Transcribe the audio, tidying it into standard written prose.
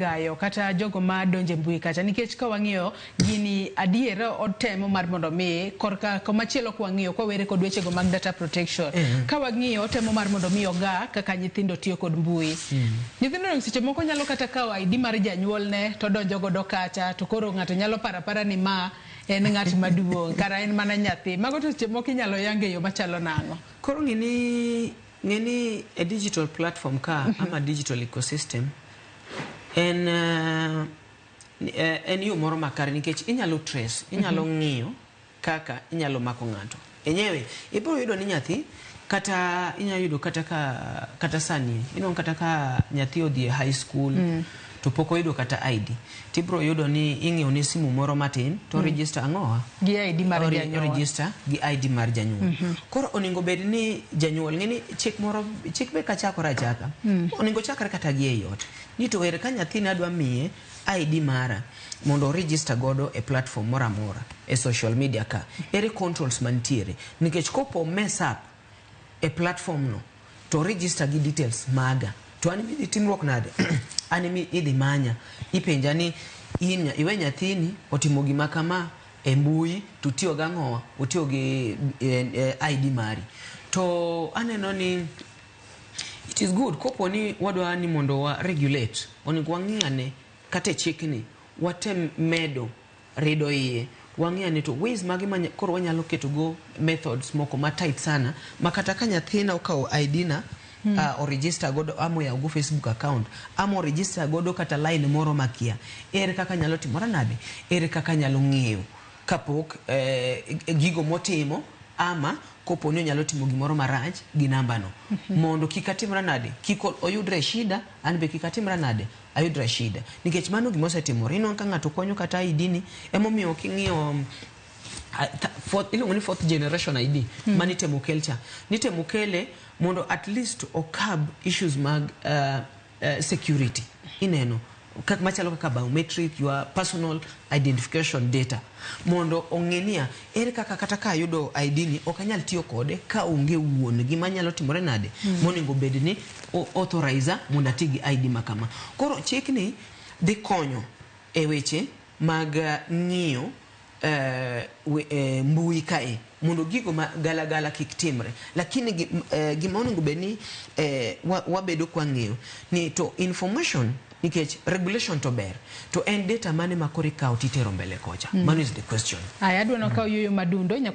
Gayo kata jogo ma donje mbui kacha, nikech ka wang'iyo gini, adier otemo mar mondo mi korka komachielo, ka wang'iyo kwawere kod wechego mag data protection, ka wang'iyo otemo mar mondo mi oga kaka nyithindo tiyo kod mbui. Nyithindo seche moko nyalo kata kawo ID mar janyuolne to donjo godo kacha, to koro ng'ato nyalo paro apara ni ma en ng'at maduong', kara en mana nyathi. Mago to seche moko inyalo yang e yo machalo nang'o? Koro ng'eni e digital platform ka ama digital ecosystem en yo moro makare, nikech inyalo trace, inyalo ng'iyo kaka inyalo mako ng'ato enyewe. Ibiro yudo ni nyathi kata inyalo yudo kata ka kata sani inwang'o kata ka nyathi odhi e high school to pok oyudo kata ID, tibiro yudo ni ing'iewo ne simu moro matin to register ang'owa gi ID mar janyuol. Register gi ID mar janyuol. Koro onego bed ni janyuol ng'e ni chik moro, chik be kachakore achaka, onego chakre kata gi ei ot ni to ere ka nyathini adwa miye ID mara mondo o register godo e platform moro amora e social media ka, ere controls mantiere? Nikech kopo mess up e platform no to register gi details maga, to an idhi timruok nade? An emi idhi manya, ipenja ni in iwe nyathini otimo gima kama e mbui to tiyo gang'owa, otiyo gi ID mari. To aneno ni it is good kopo ni wadwa ni mondo wa regulate, onego wang'i ane kata e chikni watem medo rido iye, wang'i ane to ways mage ma koro wanyalo keto go methods moko ma tight sana ma kata ka nyathina okawo ID na o register godo ama oyawo go Facebook account ama o register godo kata line moro makia, ere kaka nyalo timore nade, ere kaka nyalo ng'eyo kapok gigo motimo ama kopo ni onyalo timo gimoro marach gi namba no, mondo kik atimra nade, kik oyudre e shida, an be kik atimra nade, ayudra shida, nikech mano gima osetimore. Inwang'o ka ng'ato kwanyo kata ID ni. Emomiyo king'iyo iluongo ni fourth generation ID manitemo kel cha, nitemo kele mondo at least okab issues mag security, ineno kak machalo kaka biometric, your personal identification data, mondo ong'e niya ere kaka kata ka ayudo ID ni ok anyal tiyo kode ka onge wuon gima nyalo timore nade monego bed ni authorizer mondo ati gi ID ma kama. Koro chikni dhi konyo e weche mag ng'iyo mbui kae mondo gigo ma galagala kik timre. Lakini gima onego bed ni wabedo kwang'eyo ni to information, nikech regulation to ber, to en data mane ma koro ikawo titero mbele kocha? Mano is the question. Aya, adwa nokaw yueyo madundo nyaka.